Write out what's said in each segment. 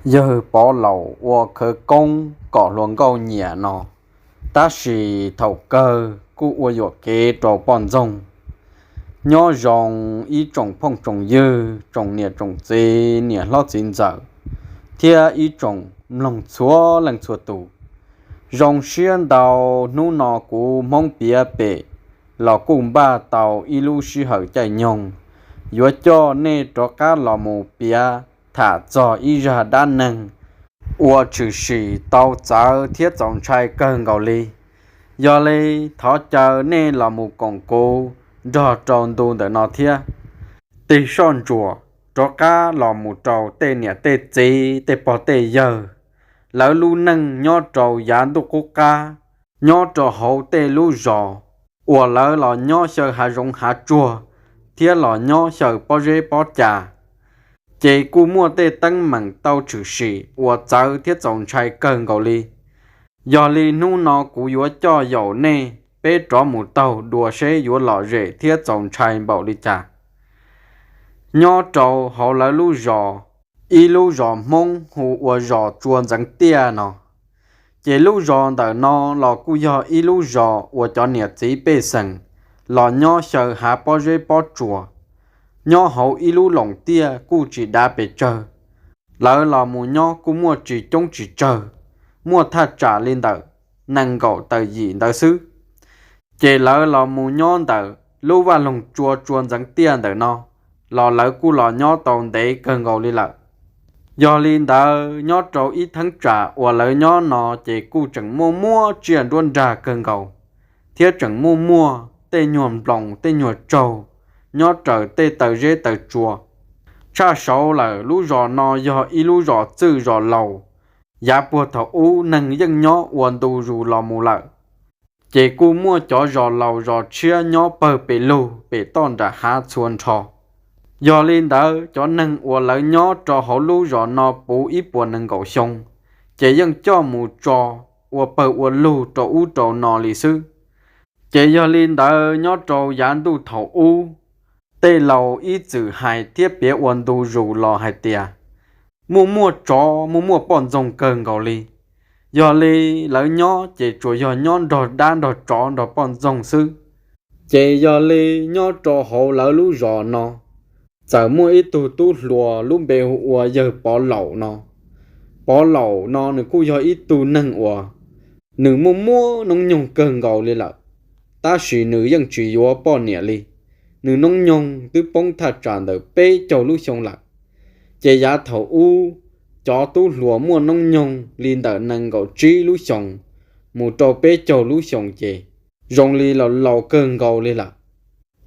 yawg Pov Laum ua khawv koob kom hluas nkauj nyiam no, tab sis thaum kawg kuj ua yuam kev rau poj ntxoog. Nyob zoo ib tsoom phooj tsoom ywg, tsoom niam tsoom txiv, niam hlob txiv ntxawm, thiab ib tsoom mloog txhua leej txhua tus. Zoo siab ntau hnub no kuv Hmoob Piav Pem los kuj npaj tau ib lub sij hawm caij nyoog yuav coj nej rov qab los mus piav tham txog ib zaj dab neeg uas tshwm sim tau txawv thiab txaus ntshai kawg nkaus li. Yog li thov caw nej los mus koom kuv nrog rau ntu ntawm no thiab tig soj ntsuam rov qab los mus rau tej niam tej txiv, tej pog tej yawg, lawv lub neej nyob rau yav ntuj qub qab, nyob rau hauv tej lub zos uas lawv los nyob xyaw hav zoov hav tsuag thiab los nyob xyaw pob zeb pob cas, ces kuj muaj tej teeb meem tau tshwm sim uas txawv thiab txaus ntshai kawg nkaus li. Yog li hnub no kuv yuav coj yaum nej peb rov mus taug dua seb yuav lom zem thiab txaus ntshai npaum li cas. Nyob rau hauv lawv lub zos, ib lub zos Hmoob hu ua zos Tsua Ntxeev Tiaj no, ces lub zos ntawm no los kuj yog ib lub zos uas cov niam txiv pej xeem los nyob xyaw hav pob zeb pob tsuas, nyob hauv ib lub loos tiaj kuj tsis dav pes tsawg. Lawv los mus nyob kuj muaj tsis coob tsis tsawg, muaj thaj tsam li ntawm nees nkaum tawm yim ntawd xwb. Ces lawv los mus nyob ntawm lub vaj loog tsua Tsua Ntxeev Tiaj ntawm no los lawv kuj los nyob tau ntev kawg nkaus li lawm. Yog li ntawd nyob rau ib theeb tsam uas lawv nyob no ces kuj tseem muaj muaj tsiaj nruab nrag kawg nkaus, thiab tseem muaj muaj tej nyuag nploos tej nyuag tsaug nyob raws tej taw zeb taw tsua. Tshaj saud lawm lub zos no yog ib lub zos txwj zos laus, yav puag thaum ub neeg yeej nyob ua ntu zus los mus lawm. Ces kuj muaj cov zos laus zos tshiab nyob pawg pem lug pem toj nram hav txhua nrho. Yog li ntawd cov neeg uas lawv nyob rau hauv lub zos no puv ib puas nees nkaum xyoo, ces yeej coj mus tso ua pawg ua lug rau ub rau no li xwb. Ces yog li ntawd nyob rau yav ntuj thaum ub, tej laus ib txwm hais thiab piav ua ntu zus los hais tias muaj muaj tsov muaj muaj poj ntxoog kawg nkaus li. Yog li lawv nyob ces tsuas yog nyob nrog dab nrog tsov nrog poj ntxoog xwb. Ces yog li nyob rau hauv lawv lub zos no, txawm muaj ib tug tub hluas lub npe hu ua yawg Pov Laum no. Pov Laum no nws kuj yog ib tug neeg uas nws muaj muaj noob nyoog kawg nkaus li lawm, tab sis nws yeej tsis yuav poj niam li. Nws noob nyoog twb poob thaj tsam ntawm peb caug lub xyoo lawm. Ces yav thaum ub, cov tub hluas muaj noob nyoog li ntawm nees nkaum tsib lub xyoos mus rau peb caug lub xyoos ces zoo li laus laus kawg nkaus li lawm.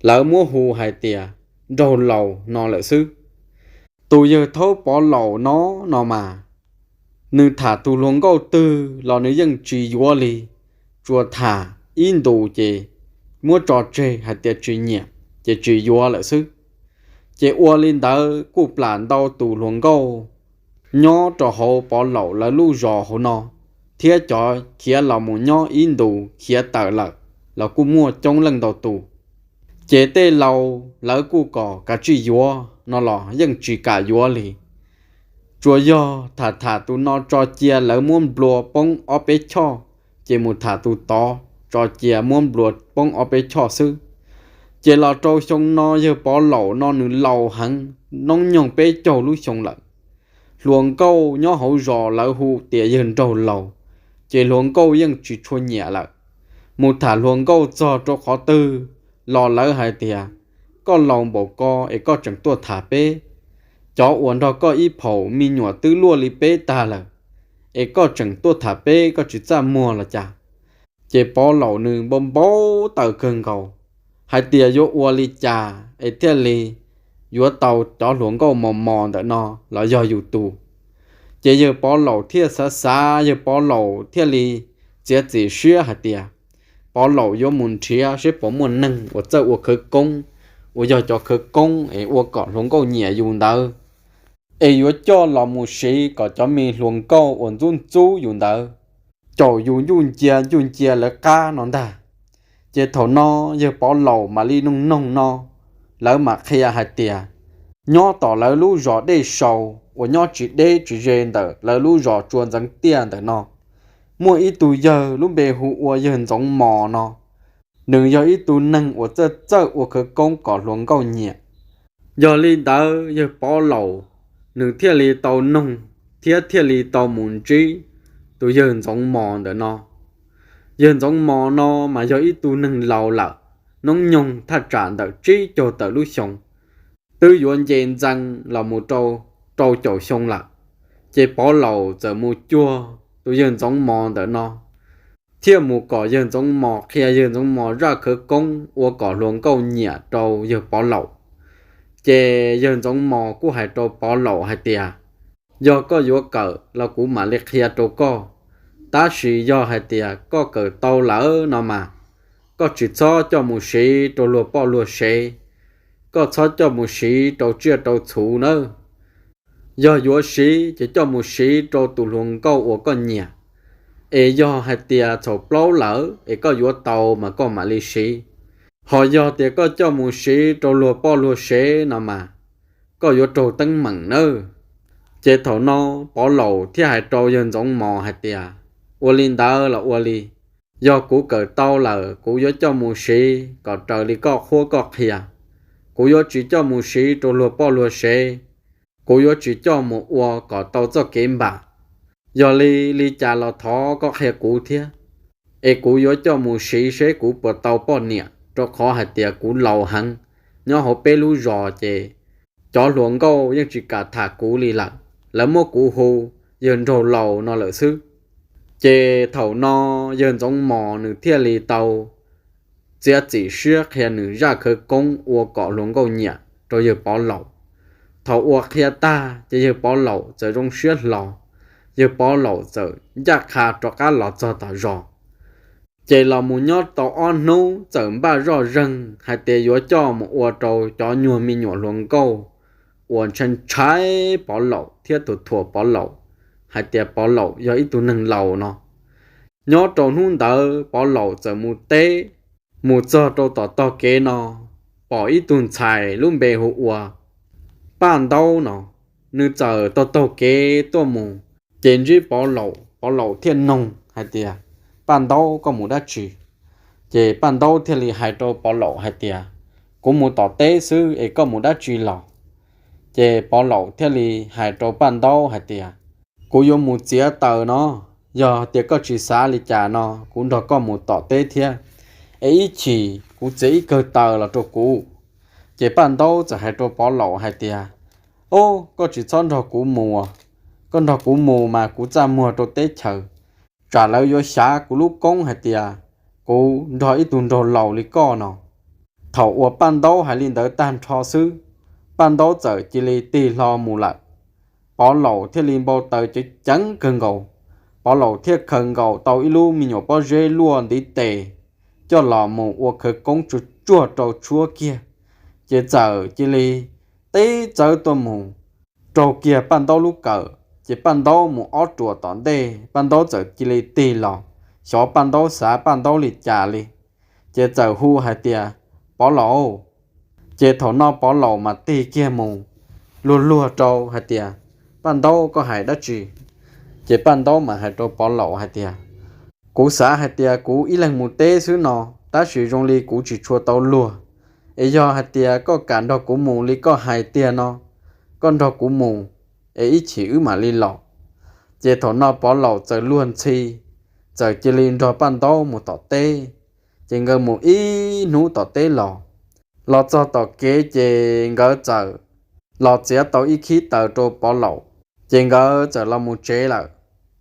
Lawv muab hu hais tias nraug laus no lawm xwb. Tus yawg thaub Pov Laum no no mas, nws tham tus hluas nkauj twg los nws yeej tsis yuav li, tsuas tham ib ntus ces muab tso tseg hais tias tsis nyiam ces tsis yuav lawm xwb. Ces ua li ntawd kuj plam ntau tus hluas nkauj nyob rau hauv Pov Laum lawv lub zos hauv no, thiab cov khiav los mus nyob ib ntus khiav tawm lawm los kuj muaj coob leej ntau tus. Ces tej laus lawv kuj kom kav tsij yuav no los yeej tsis kam yuav li. Tsuas yog tham tham tus no tso cia lawv muab nplua poob ob peb choj, ces mus tham tus tod tso cia muab nplua poob ob peb choj xwb. Ces los rau xyoo no yawg Pov Laum no nws laus heev, noob nyoog peb caug lub xyoo lawm. Hluas nkauj nyob hauv zos lawv hu tias yawg nraug laus, ces hluas nkauj yeej tsis tshua nyiam lawm. Mus tham hluas nkauj txog rau qhov twg los lawv hais tias, koj laus npaum ko es koj tseem tuaj tham peb? Cov uas nrog koj ib phaum me nyuam twb luaj li peb tag lawm, es koj tseem tuaj tham peb, koj tsis txaj muag los cas? Ces Pov Laum nws npau npau taws kawg nkaus, hais tias yuav ua li cas es thiaj li yuav tau cov hluas nkauj mos mos ntawm no los yog yus tus. Ces yawg Pov Laum thiaj xav xav, yawg Pov Laum thiaj li txiav txim siab hais tias, Pov Laum yuav mus nrhiav seb puas muaj neeg uas txawj ua khawv koob, uas yog cov khawv koob es ua kom hluas nkauj nyiam yus ntawd, es yuav coj los mus siv kom cov me hluas nkauj uas ntxub ntxub yus ntawd caum yus ncuj ncia ncuj ncia lawv qab no ntag. Ces thaum no yawg Pov Laum mam li noog noog no, lawv mam qhia hais tias, Nyob tom lawv lub zos Dej Sau uas nyob tsis deb tsis ze ntawm lawv lub zos Tsua Ntxeev Tiaj ntawm no, muaj ib tug yawg lub npe hu ua yawg Ntxoov Mos no. Nws yog ib tug neeg uas txawj txawj ua khawv koob kom hluas nkauj nyiam. Yog li ntawd yawg Pov Laum nws thiaj li tau noog thiab thiaj li tau mus ntsib tus yawg Ntxoov Mos ntawm no. Yawg Ntxoov Mos no mas yog ib tug neeg laus lawm, hnub nyoog thaj tsam ntawm tsib caug tawm lub xyoo, twb yuav nce ntxees los mus rau rau caum xyoo lawm. Ces Pov Laum txawm mus cuag tus yawg Ntxoov Mos ntawm no, thiaj mus kom yawg Ntxoov Mos qhia yawg Ntxoov Mos zaj khawv koob ua kom hluas nkauj nyiam rau yawg Pov Laum. Ces yawg Ntxoov Mos kuj hais rau Pov Laum hais tias, yog koj yuav kawm los kuv mam li qhia rau koj, tab sis yog hais tias koj kawm tau lawm no mas, koj tsis txhob coj mus siv rau luag poj luag sev, koj txhob coj mus siv rau tsiaj rau txhu nawb. Yog yuav siv ces coj mus siv rau tus hluas nkauj uas koj nyiam. Es yog hais tias txhaum plaub lawm es koj yuav tau mas koj mam li siv. Ho yog tias koj coj mus siv rau luag poj luag sev no mas, koj yuav raug teeb meem nawb. Ces thaum no Pov Laum thiaj hais rau yawg Ntxoov Mos hais tias, ua li ntawd los ua li. Yog kuv kawm tau lawm kuv yuav coj mus siv kom raws li koj qhuab koj qhia. Kuv yuav tsis coj mus siv rau luag poj luag sev. Kuv yuav tsis coj mus ua kom tau txoj kev npam. Yog li, li cas los thov koj qhia kuv thiab, es kuv yuav coj mus siv seb kuv puas tau poj niam, rau qhov hais tias kuv laus heev. Nyob hauv peb lub zos ces cov hluas nkauj yeej tsis kam tham kuv li lawm, lawv muab kuv hu yawg nraug laus no lawm xwb. Ces thaum no yawg Ntxoov Mos nws thiaj li tau txiav txim siab qhia nws zaj khawv koob ua kom hluas nkauj nyiam rau yawg Pov Laum. Thaum uas qhia tag ces yawg Pov Laum txawm zoo siab hlo, yawg Pov Laum txawm ncaj qha rov qab los txog tom zos. Ces los mus nyob tau ob hnub txawm npaj zoj zeeg hais tias yuav coj mus ua rau cov nyuag me nyuam hluas nkauj uas ntshai ntshai Pov Laum thiab thuam thuam Pov Laum, hais tias Pov Laum yog ib tug neeg laus no. Nyob rau hnub ntawd Pov Laum txawm mus teb, mus txog rau tom tog kev no, pom ib tug ntxhais lub npe hu ua Paj Ntaub no, nws txawm taug taug kev tuaj mus, ces ntsib Pov Laum, Pov Laum thiaj noog hais tias, Paj Ntaub, koj mus dab tsi? Ces Paj Ntaub thiaj li hais rau Pov Laum hais tias, kuv mus tom teb xwb es koj mus dab tsi los? Ces Pov Laum thiaj li hais rau Paj Ntaub hais tias, kuv yuav mus txiav taws no, yog tias koj tsis xav li cas no kuv nrog koj mus tom teb thiab, es ib chim kuv txiav ib kawg taws los rau kuv. Ces Paj Ntaub txawm hais rau Pov Laum hais tias, o, koj tsis txhob nrog kuv mus, koj nrog kuv mus mas kuv txaj muag rau teb chaws, tsam lawv yuav xyav kuv lub koob hais tias kuv nrog ib tug nraug laus li koj no. Thaum uas Paj Ntaub hais li ntawd tag nrho xwb, Paj Ntaub txawm cia li tig hlo mus lawm. Pov Laum thiaj li npau taws ceev ceev kawg nkaus. Pov Laum thiaj khaws nkaus tau ib lub me nyuam pob zeb luaj ntiv tes coj los mus ua khawv koob tsuag tsuag rau tshuab kiag, ces txawm cia li teb txawv tuaj mus raug kiag Paj Ntaub lub kawm. Ces Paj Ntaub mus ob ruam tom ntej, Paj Ntaub txawm cia li tig los, xyov Paj Ntaub xav Paj Ntaub li cas li, ces txawm hu hais tias, Pov Laum. Ces thaum no Pov Laum mas tig kiag mus luag luag rau hais tias, Paj Ntaub, koj hais dab tsi? Ces Paj Ntaub mas hais rau Pov Laum hais tias, kuv xav hais tias kuv ib leeg mus teb xwb no, tab sis zoo li kuv tsis tshua tau luag. Es yog hais tias koj kam nrog kuv mus li koj hais tiag no, koj nrog kuv mus, es ib chim wb mam li los. Ces thaum no Pov Laum txawm luag ntxhi, txawm cia li nrog Paj Ntaub mus tom teb. Ces nkawd mus ib hnub tom teb los, los txog tom kev ces nkawd txawm los txiav tau ib khib taws rau Pov Laum, ces nkawd txawm los mus tsev lawm.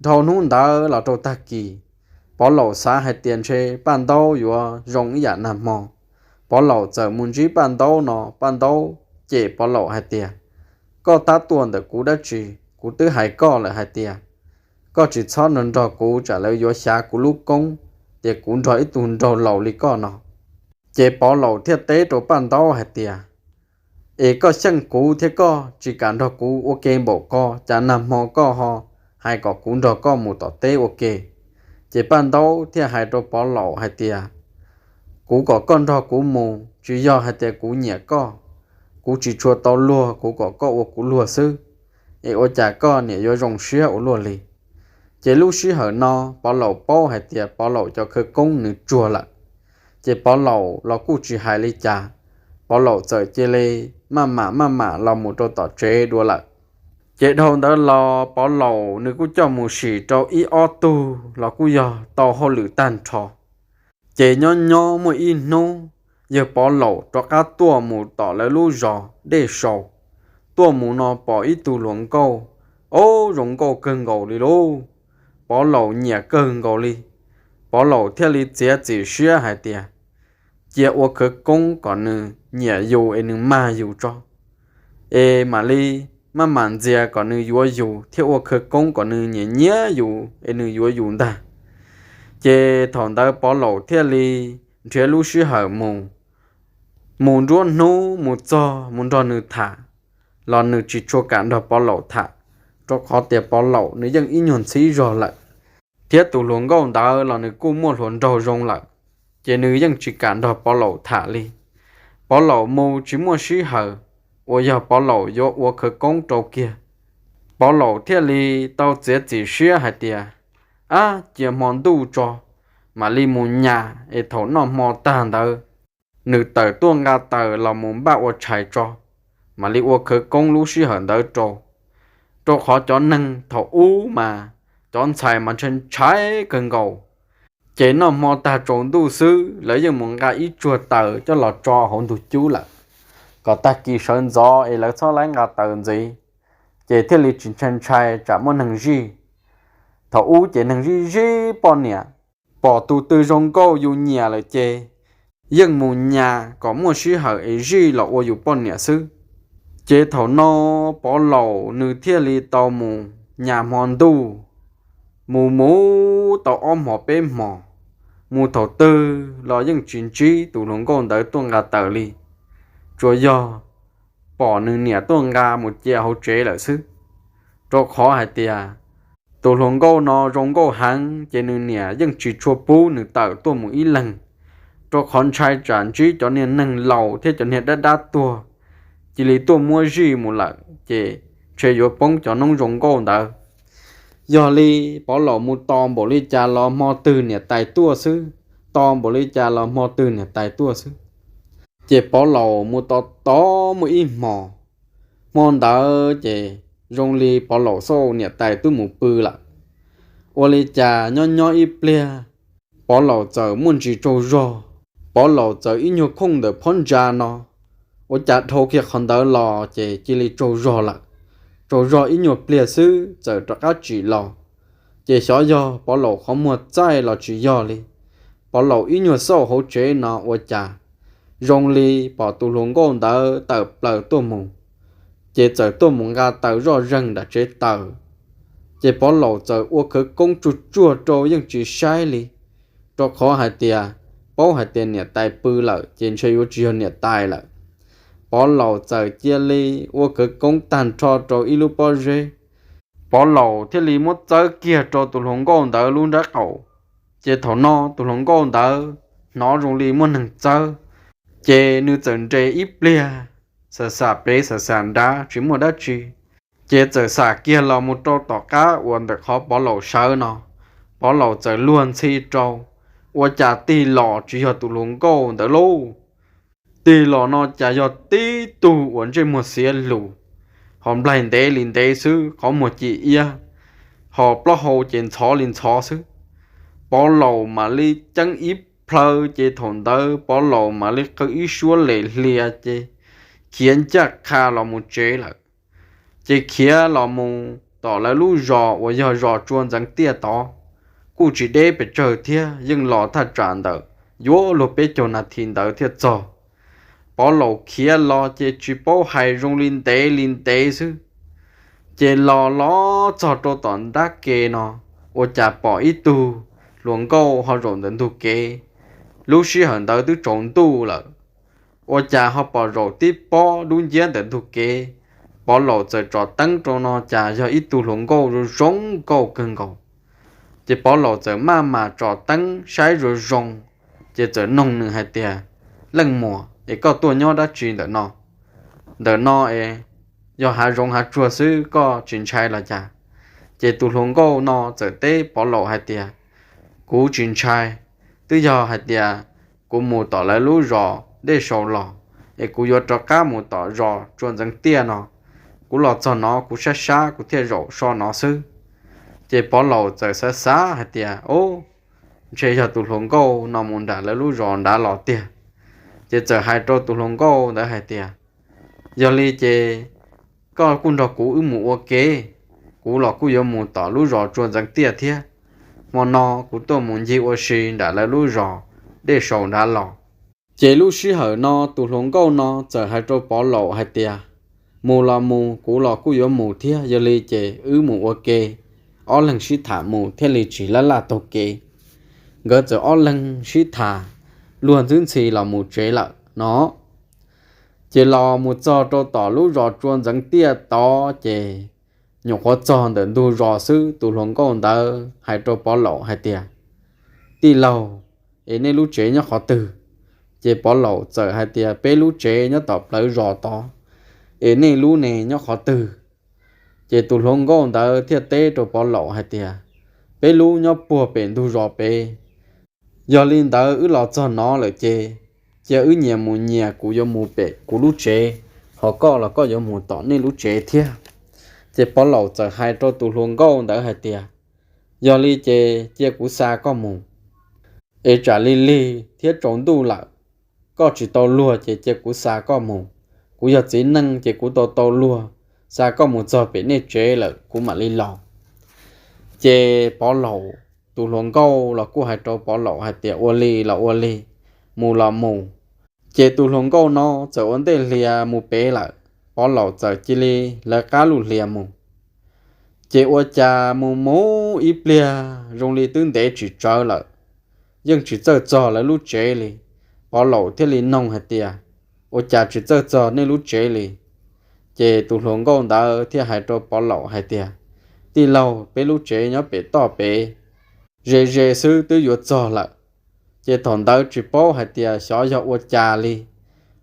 Dhau hnub ntawd los rau tag kis, Pov Laum xav hais tias ntshe Paj Ntaub yuav zoo ib yam nag hmo. Pov Laum txawm mus ntsib Paj Ntaub no, Paj Ntaub cem Pov Laum hais tias, koj tab tuaj ntawm kuv dab tsi? Kuv twb hais koj lawm hais tias koj tsis txhob nrog nrog kuv tsam lawv yuav xyav kuv lub koob tias kuv nrog ib tug nraug laus li koj no. Ces Pov Laum thiaj teb rau Paj Ntaub hais tias, es koj xyeej kuv thiab koj tsis kam nrog kuv ua ke npaum ko, cas nag hmo koj ho hais kom kuv nrog koj mus tom teb ua ke? Ces Paj Ntaub thiaj hais rau Pov Laum hais tias, kuv kom koj nrog kuv mus tsis yog hais tias kuv nyiam koj, kuv tsis tshua tau luag, kuv kom koj ua kuv luag xwb, es ua cas koj niam yuav zoo siab ua luaj li? Ces lub sij hawm no Pov Laum paub hais tias Pov Laum cov khawv koob nws tsuag lawm. Ces Pov Laum los kuj tsis hais li cas, Pov Laum txawm cia li maj mam maj mam los mus rau tom tsev dua lawm. Ces dhau ntawd los Pov Laum nws kuj coj mus sim rau ib ob tug los kuj yog tau hauj lwm tag nrho. Ces nyob nyob muaj ib hnub, yawg Pov Laum rov qab tuaj mus tom lawv lub zos Dej Sau. Tuaj mus no pom ib tug hluas nkauj, o, zoo nkauj kawg nkaus li lauj. Pov Laum nyiam kawg nkaus li. Pov Laum thiaj li txiav txim siab hais tias cia ua khawv koob kom nws nyiam yus es nws mag yus tso, es mam li maj mam ntxias kom nws yuav yus thiab ua khawv koob kom nws nyiam nyiam yus es nws yuav yus ntag. Ces thaum ntawd Pov Laum thiaj li nrhiav lub sij hawm mus, mus nruab hnub mus txog mus nrog nws tham, los nws tsis tshua kam nrog Pov Laum tham, rau qhov tias Pov Laum nws yeej ib nyuag ntxhib zog lawm, thiab tus hluas nkauj ntawd los nws kuj muaj hluas nraug zoo lawm, ces nws yeej tsis kam nrog Pov Laum tham li. Pov Laum mus tsis muaj sij hawm uas yog Pov Laum yuav ua khawv koob rau kiag. Pov Laum thiaj li tau txiav txim siab hais tias, ab, cia hmo ntuj tso, mam li mus nyas es thaum noj hmo tag ntawd nws tawm tuaj nqa taws los mus npaj ua tshais tso, mam li ua khawv koob lub sij hawm ntawd rau. Rau qhov cov neeg thaum ub mas cov ntxhais mas ntshai ntshai kawg nkaus. Ces noj hmo tag tsaus ntuj xwb lawv yeej mus nqa ib tsuag taws coj los tso hauv ntug cub lawm, kom tag kis sawv ntxov es lawv txhob laib nqa taws ntxiv, ces thiaj li tsis ntshai ntshai tsam muaj neeg zij. Thaum ub ces neeg zij zij poj niam, pom tus twg zoo nkauj yus nyiam lawm ces yeej mus nyas kom muaj sij hawm es zij los ua yus poj niam xwb. Ces thaum no Pov Laum nws thiaj li tau mus nyas hmo ntuj, mus mus tau ob hmos peb hmos, mus thaum twg los yeej tsis ntsib tus hluas nkauj ntawd tuaj nqa taws li, tsuas yog pom nws niam tuaj nqa mus cia hauv tsev lawm xwb. Rau qhov hais tias tus hluas nkauj no zoo nkauj heev ces nws niam yeej tsis tshua pub nws tawm tuaj mus ib leeg, rau qhov ntshai tsam ntsib cov niag neeg laus thiab cov niag dab dab tuag, cia li tuaj muab zij mus lawm ces ntshe yuav poob cov noob zoo nkauj ntawd. Yog li Pov Laum mus tos npaum li cas los hmo twg niam tais tuaj xwb, tos npaum li cas los hmo twg niam tais tuaj xwb. Ces Pov Laum mus tos tos muaj ib hmos, hmo ntawd ces zoo li Pov Laum xauj niam tais twb mus pw lawm. Ua li cas nyob nyob ib pliag, Pov Laum txawm muaj ntsis tsaug zog. Pov Laum txawm ib nyuag khooj ntawm phab ntsa no, ua cas dhau kiag qhov ntawd los ces cia li tsaug zog lawm. Tsaug zog ib nyuag pliag xwb txawm rov qab tsim los. Ces xyov yog Pov Laum qhov muag txaij los tsis yog li, Pov Laum ib nyuag xauj hauv tsev no ua cas zoo li pom tus hluas nkauj ntawd tawm plaws tuaj mus, ces txawm tuaj mus nqa taws zoj zeeg nram tsev taws. Ces Pov Laum txawm ua khawv koob tsuag tsuag rau yeej tsis saib li, rau qhov hais tias paub hais tias niam tais pw lawm ces ntshe yuav tsis yog niam tais lawm. Pov Laum txawm cia li ua khawv koob tag nrho rau ib lub pob zeb. Pov Laum thiaj li muab txawb kiag rau tus hluas nkauj ntawd lub nrab qaum. Ces thaum no tus hluas nkauj ntawd hnov zoo li muaj neeg txawb, ces nws txawm nres ib pliag, xam xam pem xam xam nrad tsis muaj dab tsi, ces txawm xam kiag los mus rau tom qab uas ntawm qhov Pov Laum sawv no. Pov Laum txawm luag ntxhi rau, ua cas tig los tsis yog tus hluas nkauj ntawd lauj. Tig los no cas yog tib tug uas ntsej muag xiav lus, ho nplaig ntev li ntev xwb, qhov muag ci iab, ho plaub hau ces ntxhov li ntxhov xwb. Pov Laum mam li ceeb ib plhaw ces thaum ntawd Pov Laum mam li qw ib suab lem hlias ces khiav ncaj qha los mus tsev lawm. Ces khiav los mus tom lawv lub zos uas yog zos Tsua Ntxeev Tiaj tod, kuj tsis deb pes tsawg thiab, yeej los thaj tsam ntawm yuav luag peb caug nas this ntawd thiaj txog. Pov Laum khiav los ces tsis paub hais zoo li ntev li ntev xwb. Ces los los txog rau tom nrab ke no, ua cas pom ib tug hluas nkauj ho zaum ntawm ntug kev. Lub sij hawm ntawd twb tsaus ntuj lawm, ua cas ho pom zaum tib pob dub nciab ntawm ntug kev. Pov Laum txawm tsom teeb rau no cas yog ib tug hluas nkauj zoo zoo nkauj kawg nkaus. Ces Pov Laum txawm maj mam tsom teeb saib zoo zoo, ces txawm noog nws hais tias, Leej muam, es koj tuaj nyob dab tsi ntawm no? ntawm no es yog hav zoov hav tsuag xwb, koj tsis ntshai los cas? Ces tus hluas nkauj no txawm teb Pov Laum hais tias, kuv tsis ntshai, twb yog hais tias kuv mus tom lawv lub zos Dej Saus los, es kuv yuav rov qab mus tom zos Tsua Ntxeev Tiaj no. Kuv los txog no kuv sab sab kuv thiaj zaum so no xwb. Ces Pov Laum txawm xav xav hais tias, ub, ntshe yog tus hluas nkauj no mus nram lawv lub zos nrad los tiag. Ces txawm hais rau tus hluas nkauj ntawd hais tias, yog li ces koj kuj nrog kuv wb mus ua ke, kuv los kuj yuav mus tom lub zos Tsua Ntxeev Tiaj thiab. Hmo no kuv tuaj mus ncig ua si nram lawv lub zos Dej Saus nrad los. Ces lub sij hawm no tus hluas nkauj no txawm hais rau Pov Laum hais tias, mus los mus, kuv los kuj yuav mus thiab, yog li ces wb mus ua ke, ob leeg sib tham mus thiaj li tsis laj laj taug kev. Nkawd txawm ob leeg sib tham luag ntxwb ntxhi los mus tsev lawm no. Ces los mus txog rau tom lub zos Tsua Ntxeev Tiaj tod ces nyuam qhuav txog ntawm ntug zos xwb, tus hluas nkauj ntawd hais rau Pov Laum hais tias, tij laug, es nej lub tsev nyob qhov twg? Ces Pov Laum txawm hais tias, peb lub tsev nyob tom plawv zos tod, es nej lub ne nyob qhov twg? Ces tus hluas nkauj ntawd thiaj teb rau Pov Laum hais tias, peb lub nyob puag pem ntug zos pem. Yog li ntawd wb los txog no lawm ces cia wb nyias mus nyias, kuv yuav mus pem kuv lub tsev, ho koj los koj yuav mus tom nej lub tsev thiab. Ces Pov Laum txawm hais rau tus hluas nkauj ntawd hais tias, yog li ces cia kuv xa koj mus, es tsam li lig thiab tsaus ntuj lawm, koj tsis tau luag ces cia kuv xa koj mus. Kuv yog txiv neej ces kuv tau tau luag, xa koj mus txog pem nej tsev lawm kuv mam li los. Ces Pov Laum, tus hluas nkauj los kuj hais rau Pov Laum hais tias, ua li los ua li, mus los mus. Ces tus hluas nkauj no txawm ua ntej hlias mus pem lawm, Pov Laum txawm cia li lawv qab lub hlias mus. Ces ua cas mus mus ib pliag zoo li twb ntev tsis tsawv lawm, yeej tsis txawj txog lawv lub tsev li. Pov Laum thiaj li noog hais tias, ua cas tsis txawj txog nej lub tsev li? Ces tus hluas nkauj ntawd thiaj hais rau Pov Laum hais tias, tij laug, peb lub tsev nyob pem toj pem, ze ze xwb twb yuav txog lawm. Ces thaum ntawd tsis paub hais tias xyov yog ua cas li,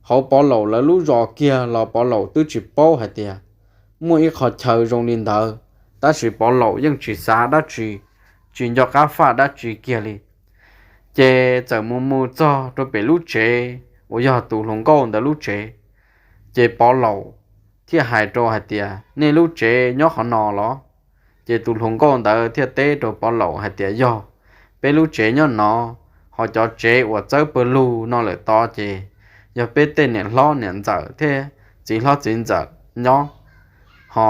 hauv Pov Laum lawv lub zos kiag los Pov Laum twb tsis paub hais tias muaj ib qho chaw zoo li ntawd, tab sis Pov Laum yeej tsis xav dab tsi, tsis nco qab faj dab tsi kiag li. Ces txawm mus mus txog rau pem lub tsev uas yog tus hluas nkauj ntawd lub tsev. Ces Pov Laum thiaj hais rau hais tias, nej lub tsev nyob qhov no los? Ces tus hluas nkauj ntawd thiaj teb rau Pov Laum hais tias, yog, peb lub tsev nyob no, ho cov tsev uas txawb pawg lug no lawm tod ces yog peb tej niam hlob niam ntxawm thiab txiv hlob txiv ntxawm nyob, ho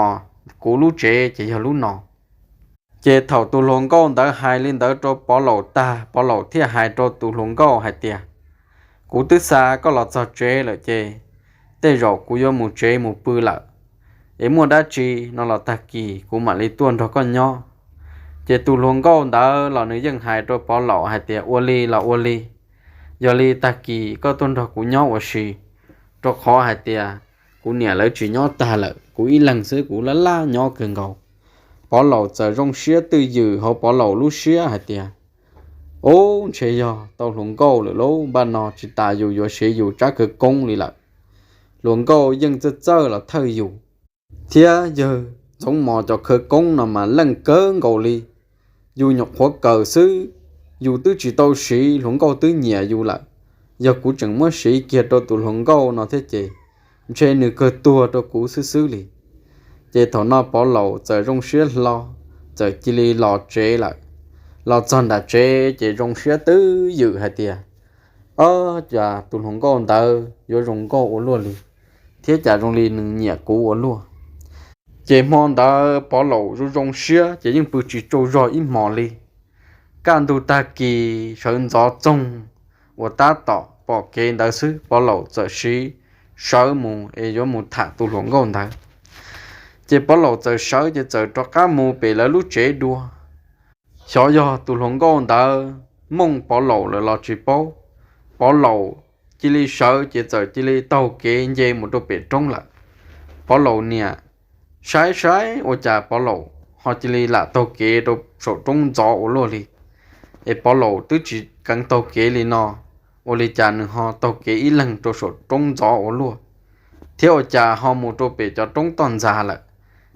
kuv lub tsev ces yog lub no. Ces thaum tus hluas nkauj ntawd hais li ntawd rau Pov Laum tag, Pov Laum thiaj hais rau tus hluas nkauj hais tias, kuv twb xa koj los txog tsev lawm ces tej zaum kuv yuav mus tsev mus pw lawm, es muaj dab tsi no los tag kis kuv mam li tuaj nrog koj nyob. Ces tus hluas nkauj ntawd los nws yeej hais rau Pov Laum hais tias, ua li los ua li, yog li tag kis koj tuaj nrog kuv nyob ua si, rau qhov hais tias kuv niam lawv tsis nyob tag lawm, kuv ib leeg xwb kuv laj laj nyob kawg nkaus. Pov Laum txawm zoo siab twj ywm hauv Pov Laum lub siab hais tias, ub, ntshe yog tau hluas nkauj lawm lauj, npaj no tsis tas yus yuav siv yus tsab khawv koob li lawm. Hluas nkauj yeej txawj txawj los thawj yus, thiab yawg Ntxoov Mos cov khawv koob no mas leej kawg nkaus li. Yus nyuam qhuav kawm xwb, yus twb tsis tau siv, hluas nkauj twb nyiam yus lawm. Yog kuv tseem muab siv kiag rau tus hluas nkauj no thiab ces ntshe nws kawg tuag rau kuv xwb xwb li. Ces thaum no Pov Laum txawm zoo siab hlo, txawm cia li los tsev lawm. Los txog nram tsev ces zoo siab twj ywm hais tias, ob, cas tus hluas nkauj ntawd yuav zoo nkauj ua luaj li, thiab cas zoo li nws nyiam kuv ua luaj. Ces hmo ntawd Pov Laum zoo zoo siab ces yeej pw tsis tsaug zog ib hmos li. Kaj ntug tag kis sawv ntxov txoog uas tab tom pom kev ntawd xwb, Pov Laum txawm siv sawv mus es yuav mus tham tus hluas nkauj ntawd. Ces Pov Laum txawm sawv ces txawm rov qab mus pem lawv lub tsev dua. Xyov yog tus hluas nkauj ntawd mooj Pov Laum lawm los tsis paub, Pov Laum cia li sawv ces txawm cia li taug kev nce mus rau pem roob lawm. Pov Laum niam saib saib ua cas Pov Laum ho cia li lam taug kev rau saum roob ntxov ua luaj li. Es Pov Laum twb tsis keev taug kev li no, ua li cas nws ho taug kev ib leeg rau saum roob ntxov ua luaj? thiab ua cas ho mus rau pem cov roob toj ntxas lawm,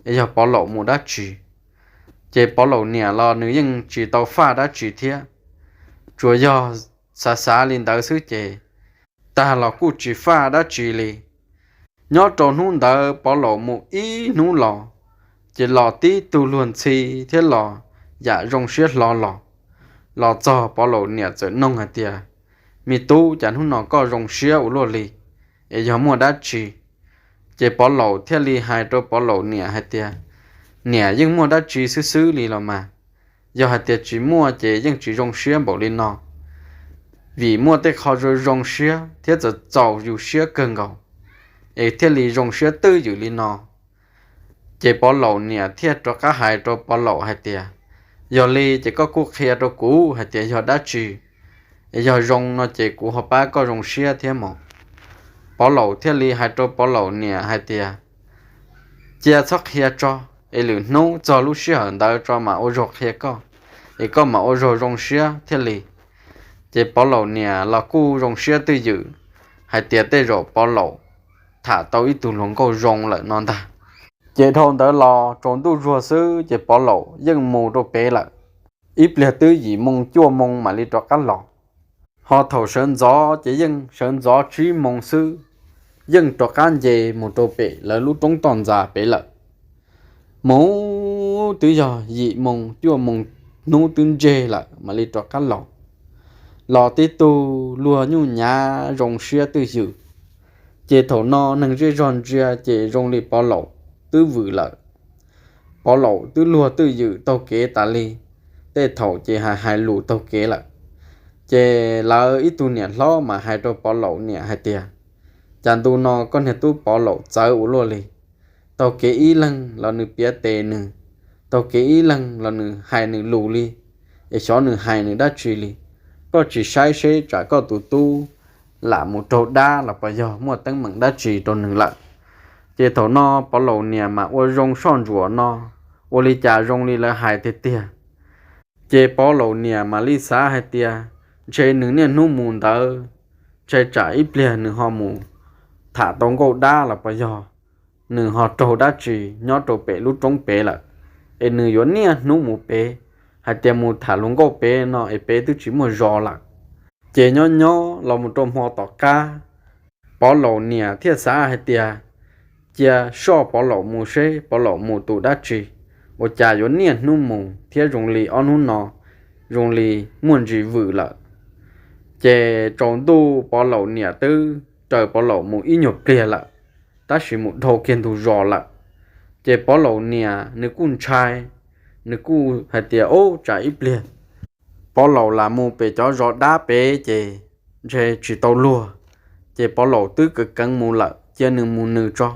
es yog Pov Laum mus dab tsi? Ces Pov Laum niam los nws yeej tsis tau faj dab tsi thiab, tsuas yog xav xav li ntawd xwb ces tag los kuj tsis faj dab tsi li. Nyob rau hnub ntawd Pov Laum mus ib hnub los, ces los tib tug luag ntxhi thiab los yam zoo siab hlo los. Los txog Pov Laum niam txawm noog hais tias, me tub, cas hnub no koj zoo siab ua luaj li, es yog muaj dab tsi? Ces Pov Laum thiaj li hais rau Pov Laum niam hais tias, niam, yeej muaj dab tsi xwb xwb li los mas. Yog hais tias tsis muaj ces yeej tsis zoo siab npaum li no, vim muaj tej qho zoo zoo siab thiab txaus txaus yus siab kawg nkaus, es thiaj li zoo siab twj ywm li no. Ces Pov Laum niam thiaj rov qab hais rau Pov Laum hais tias, yog li ces koj kuj qhia rau kuv hais tias yog dab tsi, es yog zoo no ces kuv ho pab koj zoo siab thiab mog. Pov Laum thiaj li hais rau Pov Laum niam hais tias, cia txhob qhia tso, es lwm hnub txog lub sij hawm ntawd tso mam ua zaug qhia koj, es koj mam ua zaug zoo siab thiaj li. Ces Pov Laum niam los kuj zoo siab twj ywm hais tias tej zaum Pov Laum tham tau ib tug hluas nkauj zoo lawm no ntag. Ces dhau ntawd los tsaus ntuj zuag xwb ces Pov Laum yeej mus rau pem lawm. Ib pliag twb yim moo cuaj moo mam li rov qab los. Ho thaum sawv ntxov ces yeej sawv ntxov tsib moo xwb, yeej rov qab nce mus rau pem lawv lub roob toj ntxas pem lawm. Mus twb yog yim moo cuaj moo hnub twb ntseg lawm mam li rov qab los. Los tib tug luag nyuj nyav zoo siab twj ywm. Ces thaum no neeg zej zog ntsia ces zoo li Pov Laum twb vwm lawm. Pov Laum twb luag twj ywm taug kev tas li, tej thaum ces hais hais lus taug kev lawm. Ces lawv ib tug niam hlob mas hais rau Pov Laum niam hais tias, cas ntu no koj niag tub Pov Laum txawv ua luaj li. Taug kev ib leeg los nws piav tes nws, taug kev ib leeg los nws hais nws lus li, es xyov nws hais nws dab tsi li. Koj tsis saib seb tsam koj tus tub lam mus raug dab los puas yog muaj teeb meem dab tsi rau nws lawm. Ces thaum no Pov Laum niam mas ua zoo soj ntsuam no, ua li cas zoo li lawv hais tiag tiag. Ces Pov Laum niam mam li xav hais tias, ntshe nws niaj hnub mus ntawd, ntshe tsam ib pliag nws ho mus tham tau nkauj dab los puas yog nws ho raug dab tsi nyob rau pem lub roob pem lawm, es nws yuav niaj hnub mus pem, hais tias mus tham hluas nkauj pem no es pem twb tsis muaj zos lawm. Ces nyob nyob los mus rau hmo tom qab, Pov Laum niam thiaj xav hais tias, cia soj Pov Laum mus seb Pov Laum mus tus dab tsi, ua cas yuav niaj hnub mus thiab zoo li ob hnub no zoo li muaj ntsis vwm lawm. Ces tsaus ntuj Pov Laum niam twb raws Pov Laum mus ib nyuag pliag lawm, tab sis mus dhau kiag ntug zos lawm. Ces Pov Laum niam nws kuj ntshai, nws kuj hais tias, ub, tsam ib pliag Pov Laum lam mus pem cov zos dab pem ces ntshe tsis tau luag. Ces Pov Laum twb keev keev mus lawm, cia nws mus nws tso.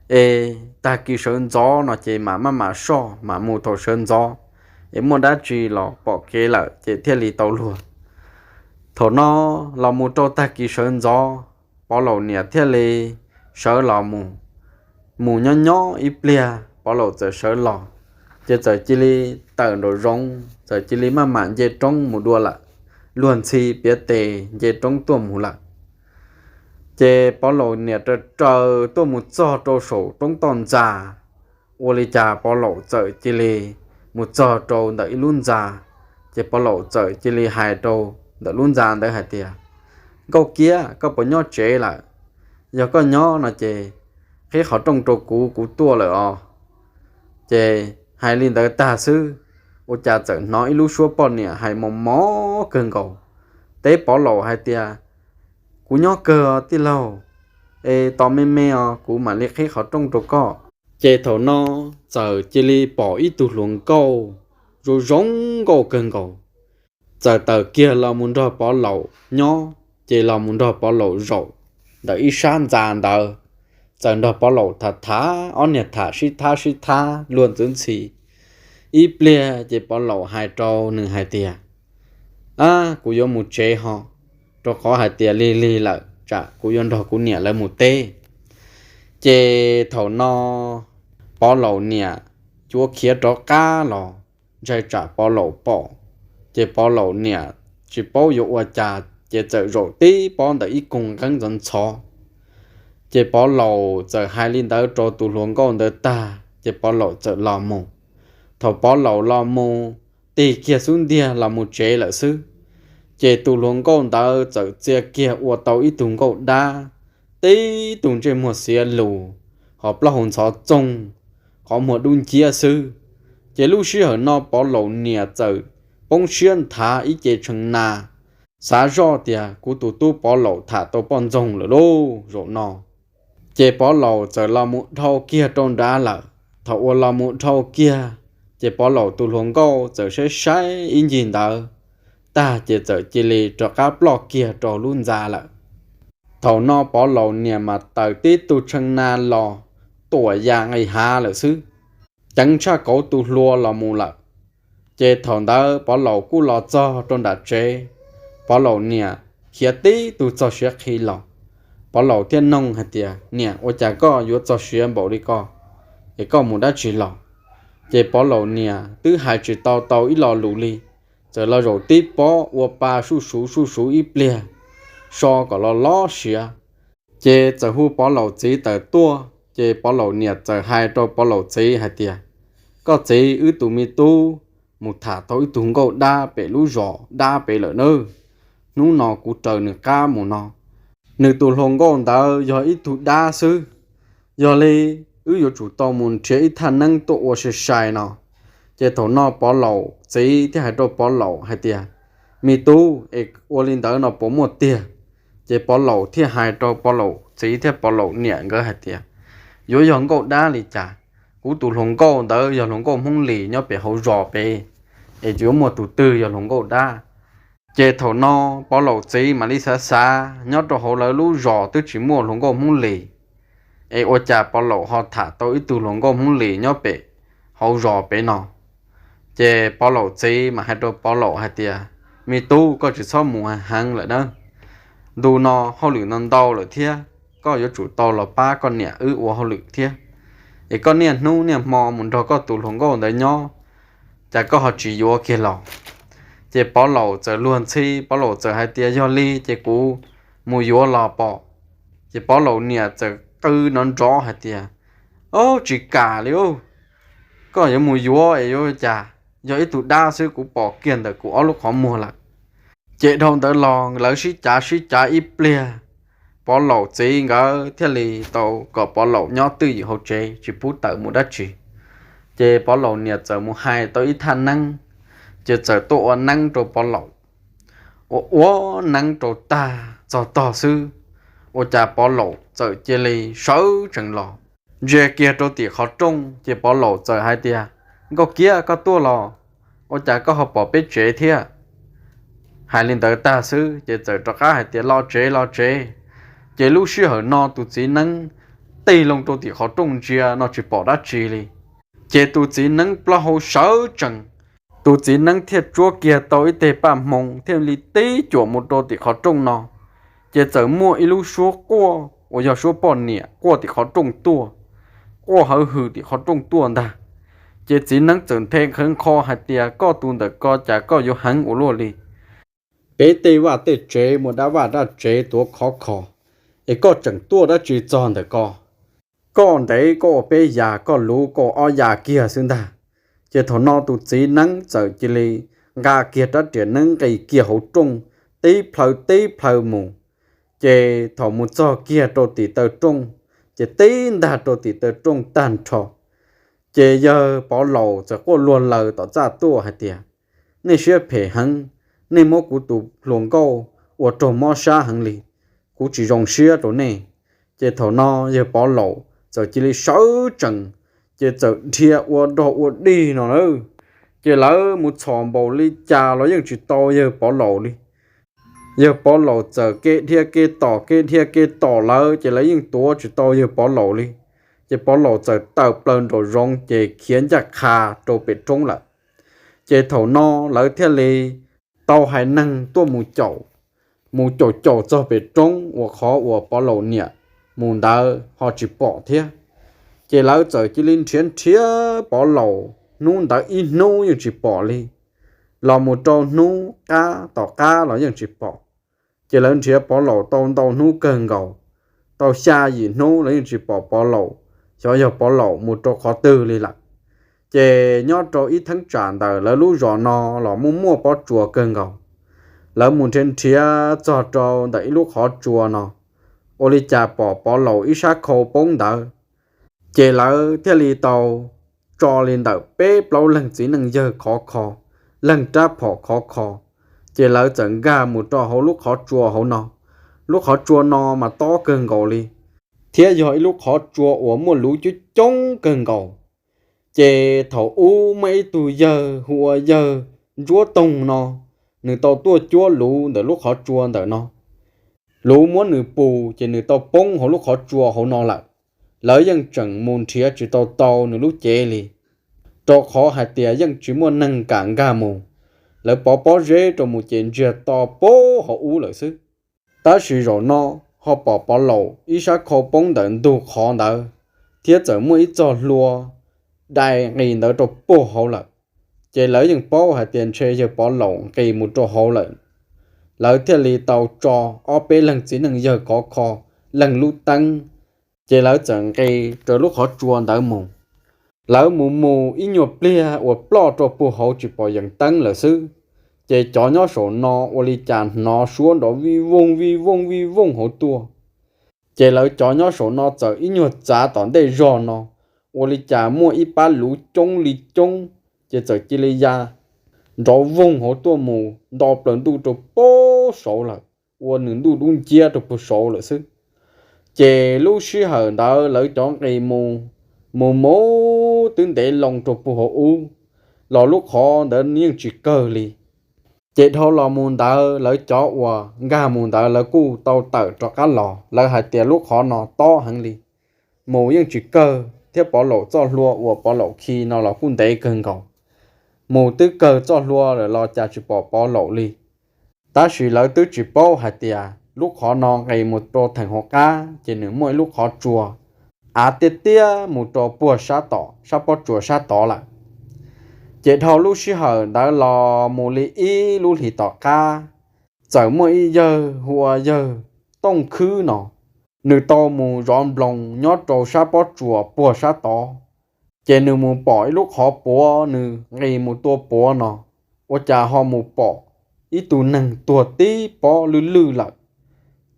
Es tag kis sawv ntxov no ces mam maj mam soj, mam mus thaum sawv ntxov, es muaj dab tsi los pom kev lawm ces thiaj li tau luag. Thaum no los mus rau tag kis sawv ntxov, Pov Laum niam thiaj li sawv los mus. Mus nyob nyob ib pliag Pov Laum txawm sawv los, ces txawm cia li tawm nraum zoov, txawm cia li maj mam nce roob mus dua lawm, luag ntxhi piav tes nce roob tuaj mus lawm. Ces Pov Laum niam raws raws tuaj mus txog rau saum roob toj ntxas, ua li cas Pov Laum txawm cia li mus txog rau ntawm ib lub ntxa. Ces Pov Laum txawm cia li hais rau ntawm lub ntxa ntawd hais tias, Nkauj Kiab, koj puas nyob tsev lawm? Yog koj nyob no ces qhib qhov rooj rau kuv, kuv tuaj lawm os. Ces hais li ntawd tag xwb, ua cas txawm hnov ib lub suab poj niam hais mos mos kawg nkaus, teb Pov Laum hais tias, Kuv nyob kawg os tij laug, es tos me me os kuv mam li qhib qhov rooj rau koj. Ces thaum no txawm cia li pom ib tug hluas nkauj zoo zoo nkauj kawg nkaus, txawm tawm kiag los mus nrog Pov Laum nyob, ces los mus nrog Pov Laum zaum ntawm ib sab ntxa ntawd, txawm nrog Pov Laum tham tham, ob niag tham sib thab sib thab luag ntxhi ntxhi. Ib pliag ces Pov Laum hais rau nws hais tias, Ab, kuv yuav mus tsev ho, rau qhov hais tias lig lig lawm tsam kuv yuav nrog kuv niam lawv mus teb. Ces thaum no Pov Laum niam cuav khiav rov qab los, ntshai tsam Pov Laum pom, ces Pov Laum niam tsis paub yuav ua cas ces txawm zaum tib pob ntawm ib koog nqeeb ntxhov ntxhov. Ces Pov Laum txawm hais li ntawd rau tus hluas nkauj ntawd tag, ces Pov Laum txawm los mus. Thaum Pov Laum los mus, tig kiag xub ntiag los mus tsev lawm xwb, ces tus hluas nkauj ntawd txawm txia kiag ua tau ib tug nkauj dab, tib tug ntsej muag xiav lus, ho plaub hau ntxhov txoog, qhov muag dub nciab xwb. Ces lub sij hawm no Pov Laum niam txawm poob siab nthav ib ce tshee na, xav zoj tias kuv tus tub Pov Laum tham tau poj ntxoog lawm lauj zaum no. Ces Pov Laum txawm los mus dhau kiag rau nrad lawm. Thaum uas los mus dhau kiag, ces Pov Laum tus hluas nkauj txawm saib saib ib ncig ntawd tag, ces txawm cia li rov qab ploj kiag rau lub ntxa lawm. Thaum no Pov Laum niam mas taws tib tug tshee na los tuam ya nqis hav lawm xwb, ceev tshaj kauv tu hlua los mus lawm. Ces thaum ntawd Pov Laum kuj los txog rau nram tsev, Pov Laum niam khiav tib tug txog siav qhi los. Pov Laum thiaj noog hais tias, Niam, ua cas koj yuav txog siav npaum li ko, es koj mus dab tsi los? Ces Pov Laum niam twb hais tsis tau tau ib lo lus li, txawm los zaum tib pob ua pa suj suv suj suv ib pliag, so kom los lob siav. Ces txawm hu Pov Laum txiv tawm tuaj, ces Pov Laum niam txawm hais rau Pov Laum txiv hais tias, Koj txiv, wb tus me tub mus tham tau ib tug nkauj dab pem lub zos dab pem lawm nawb. Hnub no kuv raws nws qab mus no, nws tus hluas nkauj ntawd yog ib tug dab xwb. Yog li wb yuav tsum tau mus nrhiav ib thaj neeb tuaj ua sai sai no. Ces thaum no Pov Laum txiv thiaj hais rau Pov Laum hais tias, Me tub, es ua li ntawd no puas muaj tiag? Ces Pov Laum thiaj hais rau Pov Laum txiv thiab Pov Laum niam nkawd hais tias, Yuav yog nkauj dab li cas? Kuv tus hluas nkauj ntawd yog hluas nkauj Hmoob Lis nyob pem hauv zos pem, es yuav muaj tus twg yog hluas nkauj dab? Ces thaum no Pov Laum txiv mam li xav xav, nyob rau hauv lawv lub zos twb tsis muaj hluas nkauj Hmoob Lis, es ua cas Pov Laum ho tham tau ib tug hluas nkauj Hmoob Lis nyob pem hauv zos pem no? Ces Pov Laum txiv mas hais rau Pov Laum hais tias, Me tub, koj tsis txhob mus heev heev lawm nawb. Ntu no hauj lwm no ntau lawm thiab, koj yuav tsum tau los pab koj niam wb ua hauj lwm thiab. Es koj niaj hnub niaj hmo mus nrog koj tus hluas nkauj ntawd nyob, cas koj ho tsis yuav kiag los? Ces Pov Laum txawm luag ntxhi, Pov Laum txawm hais tias, Yog li ces kuv mus yuav los pom. Ces Pov Laum niam txawm qw nrov nrov hais tias, Ob, tsis kam li, koj yuav mus yuav es yuav cas? Yog ib tug dab xwb, kuv pom kiag ntawm kuv ob lub qhov muag lawm. Ces dhau ntawd los lawv sib cav sib cav ib pliag, Pov Laum txiv nkawd thiaj li tau kom Pov Laum nyob twj ywm hauv tsev tsis pub tawm mus dab tsi. Ces Pov Laum niam txawm mus hais tau ib thaj neeb, ces txawm tuaj ua neeb rau Pov Laum. Ua ua neeb rau tag txog tog xwb, ua cas Pov Laum txawm cia li sawv tsees los, ntsia kiag rau tim qhov rooj, ces Pov Laum txawm hais tias, Nkauj Kiab, koj tuaj los? Ua cas koj ho pom peb tsev thiab? Hais li ntawd tag xwb ces txawm rov qab hais tias, Los tsev, los tsev. Ces lub sij hawm no tus txiv neeb tig loo rau tim qhov rooj ntsia no tsis pom dab tsi li. Ces tus txiv neeb plaub hau sawv tsees, tus txiv neeb thiaj tsuab kiag tau ib teg paj hmoo thiaj li tib cuam mus rau tim qhov rooj no. Ces txawm muaj ib lub suab quaj uas yog suab poj niam quaj tim qhov rooj tuaj, quaj hawv hwm tim qhov rooj tuaj ntag. Ces txiv neeb txawm nthe nqhawv nqho hais tias, Koj tus ntawm ko cas koj yuav heev ua luaj li? Peb tej vaj tej tsev muaj dab vaj dab tsev tuav khov kho, es koj tseem tuaj dab tsi txog ntawm ko? Koj ntev koj ua peb yas, koj luv koj ob yas kiag xwb ntag. Ces thaum no tus txiv neeb txawm cia li nqa kiag rab riam neeb nqis kiag hauv rooj, tib plhaw tib plhaw mus. Ces thaum mus txog kiag rau tim taw rooj, ces tib ntag rau tim taw rooj tag nrho. Ces yawg Pov Laum txawm quaj luag laws tom txaj tuaj hais tias, Nej siab phem heev, nej muab kuv tus hluas nkauj ua raug mob sab heev li, kuv tsis zoo siab rau nej. Ces thaum no yawg Pov Laum txawm cia li sawv tsees, ces txawm dhia ua dog ua dig no lawm. Ces lawv mus txhom npaum li cas los yeej tsis tau yawg Pov Laum li. Yawg Pov Laum txawm kev dhia kev tom kev dhia kev tom lawv, ces lawv yeej tuav tsis tau yawg Pov Laum li. Ces Pov Laum txawm tawm plaws nraum zoov ces khiav ncaj qha rau pem roob lawm. Ces thaum no lawv thiaj li tau hais neeg tuaj mus caum, mus caum caum txog pem roob uas qhov uas Pov Laum niam mus ntawd ho tsis pom thiab. Ces lawv txawm cia li nrhiav nrhiav Pov Laum hnub ntawd ib hnub yeej tsis pom li, los mus rau hnub qab tom qab los yeej tsis pom. Ces lawv nrhiav Pov Laum tau ntau hnub kawg nkaus, tau xya yim hnub lawv yeej tsis pom Pov Laum, xyov yog Pov Laum mus rau qhov twg li lawm. Ces nyob rau ib theeb tsam ntawm lawv lub zos no los muaj muaj pob tsuas kawg nkaus. Lawv mus nrhiav nrhiav txog rau ntawm ib lub qhov tsua no, ua li cas pom Pov Laum ib sab khau poob ntawd. Ces lawv thiaj li tau tso li ntawm peb plaub leeg txiv neej yawg khov kho, leej rab phom khov kho, ces lawv txawm nkag mus rau hauv lub qhov tsua hauv no. Lub qhov tsua no mas tob kawg nkaus li, thiab yog ib lub qhov tsua uas muaj luv coob coob kawg nkaus. Ces thaum ub muaj ib tug yawg hu ua yawg Ntsuab Toog no, nws tau tuaj cuab luv ntawm lub qhov tsua ntawm no. Luv muab nws pus ces nws tau poob hauv lub qhov tsua hauv no lawm. Lawv yeej tseem mus nrhiav tsis tau tau nws lub cev li, rau qhov hais tias yeej tsis muaj neeg kam nkag mus. Lawv pov pob zeb rau mus ces ntsiag to puag hauv ub lawm xwb. Tab sis zaum no ho pom Pov Laum ib sab khau poob ntawm ntug qhov ntawd, thiab txawm muaj ib txoj hlua dai nqis ntawd rau puag hauv lawm. Ces lawv yeej paub hais tias ntshe yawg Pov Laum nqis mus rau hauv lawm. Lawv thiaj li tau tso ob peb leeg txiv neej yawg khov kho, leej lub teeb, ces lawv txawm nqis raws lub qhov tsua ntawd mus. Lawv mus mus ib nyuag pliag uas ploj rau puag hauv tsis pom yees teeb lawm xwb, ces cov nyob saum no ua li cas hnov suab nrov vij vooj vij vooj vij vooj hauv tuaj. Ces lawv cov nyob saum no txawm ib nyuag txav tom ntej zog no, ua li cas muaj ib pab luv coob li coob, ces txawm cia li ya nrov vooj hauv tuaj mus nto plaws ntuj rau puag saud lawm, ua nws ntuj dub nciab rau puag saud lawm xwb. Ces lub sij hawm ntawd lawv cov nqis mus, mus mus twb ntev loo rau puag hauv ub, los lub qhov ntawd yeej tsis kawg li. Ces dhau los mus ntawd lawv cov uas nkag mus ntawd lawv kuj tau tawm rov qab los, lawv hais tias lub qhov no tob heev li, mus yeej tsis kawg, thiab Pov Laum txoj hlua uas Pov Laum khi no los kuj ntev kawg nkaus. Mus twb kawg txoj hlua lawm los cas tsis pom Pov Laum li. Tab sis lawv twb tsis paub hais tias lub qhov no nqis mus rau theem hauv qab ces nws muaj ib lub qhov tsua av tiaj tiaj mus rau puag sab tom sab pob tsuas sab tod lawm. Ces dhau lub sij hawm ntawd los mus li ib lub hlis tom qab, txawm muaj ib yawg hu ua yawg Tooj Khwb no, nws tau mus zov nploos nyob rau sab pob tsuas puag sab tod. Ces nws mus pom ib lub qhov puav, nws nqis mus tua puav no, ua cas ho mus pom ib tug neeg tuag tib pob lwj lwj lawm.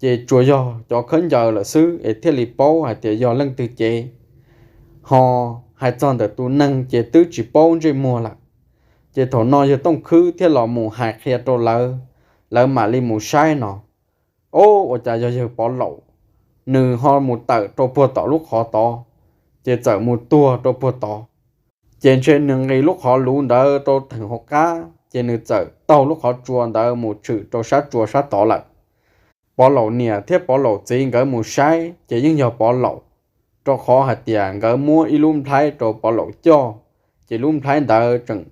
Ces tsuas yog cov khaub ncaws lawm xwb es thiaj li paub hais tias yog leej twg cev. Ho hais txog ntawm tus neeg ces twb tsis paub ntsej muag lawm. Ces thaum no yawg Tooj Khwb thiaj los mus hais qhia rau lawv, lawv mam li mus saib no, o, ua cas yog yawg Pov Laum, nws ho mus tawm rau puag tom lub qhov tod, ces txawm mus tuag rau puag tod. Ces ntshe nws nqis lub qhov luv ntawd rau theem hauv qab ces nws txawm taug lub qhov tsua ntawd mus tshwm rau sab tsua sab tod lawm. Pov Laum niam thiab Pov Laum txiv nkawd mus saib ces yeej yog Pov Laum, rau qhov hais tias nkawd muab ib lub nplhaib rau Pov Laum coj, ces lub nplhaib ntawd tseem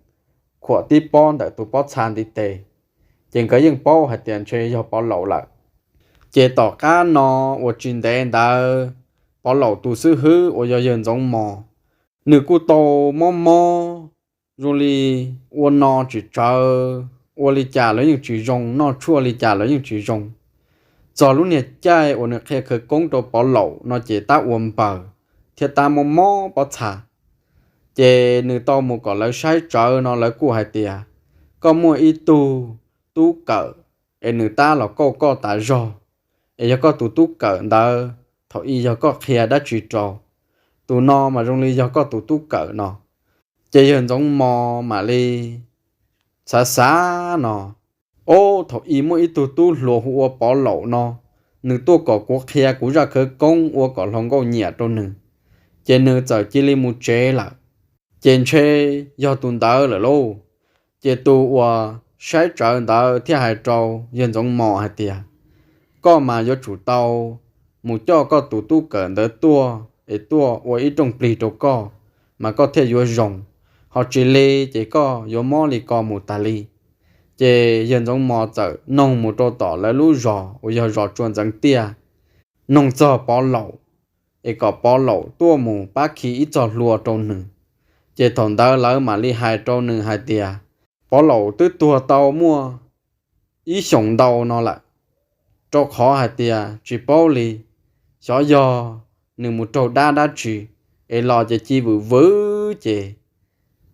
khuam tib pob ntawm tus pob txha ntiv tes, ces nkawd yeej paub hais tias ntshe yog Pov Laum lawm. Ces tom qab no uas tsis ntev ntawd, Pov Laum tus xib hwb uas yog yawg Ntxoov Mos, nws kuj tau mob mob, zoo li ua no tsis tsawv, ua li cas los yeej tsis zoo, noj tshuaj li cas los yeej tsis zoo. Txog lub niag caij uas nws qhia khawv koob rau Pov Laum no ces tab ua npaws thiab tab mob mob pob txha. Ces nws tau mus kom lawv saib tsawv no lawv kuj hais tias, koj muaj ib tug tub kawm es nws tab los kauj koj tas zog, es yog koj tus tub kawm ntawd thaum ub yog koj qhia dab tsi rau, tus no mas zoo li yog koj tus tub kawm no. Ces yawg Ntxoov Mos mam li xav xav no, o, thaum ub muaj ib tug tub hluas hu ua Pov Laum no, nws tuaj kom kuv qhia kuv zaj khawv koob ua kom hluas nkauj nyiam rau nws, ces nws txawm cia li mus tsev lawm. Ces ntshe yog tus ntawd lawm lauj. Ces tus uas saib tsawv ntawd thiaj hais rau yawg Ntxoov Mos hais tias, koj mas yuav tsum tau mus coj koj tus tub kawm ntawd tuaj es tuaj ua ib rooj plig rau koj, mas koj thiaj yuav zoo, ho tsis li ces koj yuav mob li ko mus tas li. Ces yawg Ntxoov Mos txawm noog mus rau tom lawv lub zos uas yog zos Tsua Ntxeev Tiaj, noog txog Pov Laum, es kom Pov Laum tuaj mus pab khi ib txoj hlua rau nws. Ces thaum ntawd lawv mam li hais rau nws hais tias, Pov Laum twb tuag tau muaj ib xyoos ntau no lawm, rau qhov hais tias tsis paub li, xyov yog nws mus raug dab dab tsi es los ces ci vwm vwm ces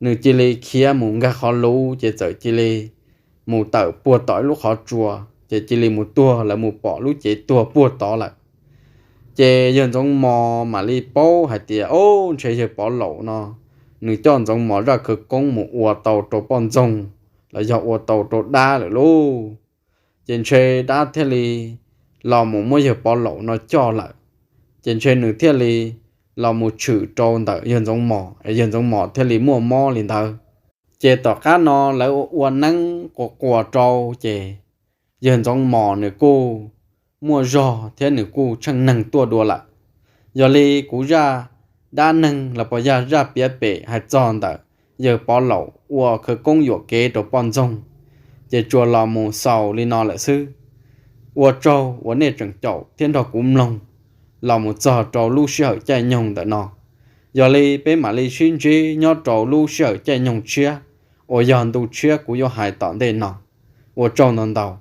nws cia li khiav mus nkag qhov luv ces txawm cia li mus tawm puag tom ib lub qhov tsua, ces cia li mus tuag, lawv mus pom lub cev tuag puag tod lawm. Ces yawg Ntxoov Mos mam li paub hais tias, Ob, ntshe yawg Pov Laum no nws coj Ntxoov Mos zaj khawv koob mus ua tau rau poj ntxoog los yog ua tau rau dab lawm lauj. Ces ntshe dab thiaj li los mus muab yawg Pov Laum no coj lawm, ces ntshe nws thiaj li los mus tshwm rau ntawm yawg Ntxoov Mos es yawg Ntxoov Mos thiaj li muaj mob li ntawd. Ces tom qab no lawv ua neeb quas quas rau ces yawg Ntxoov Mos nws kuj muaj zog thiab nws kuj tsheej neeg tuaj dua lawm. Yog li kuv zaj dab neeg los puas yog zaj piav pem hais txog ntawm yawg Pov Laum ua khawv koob yuam kev rau poj ntxoog, ces tsuas los mus xaus li no lawm xwb. Ua tsaug uas nej tseem caum thiab nrog kuv mloog los mus txog rau lub sij hawm caij nyoog ntawm no. Yog li peb mam li sib ntsib nyob rau lub sij hawm caij nyoog tshiab uas yog ntu tshiab kuv yuav hais tom ntej no. Ua tsaug ntau ntau.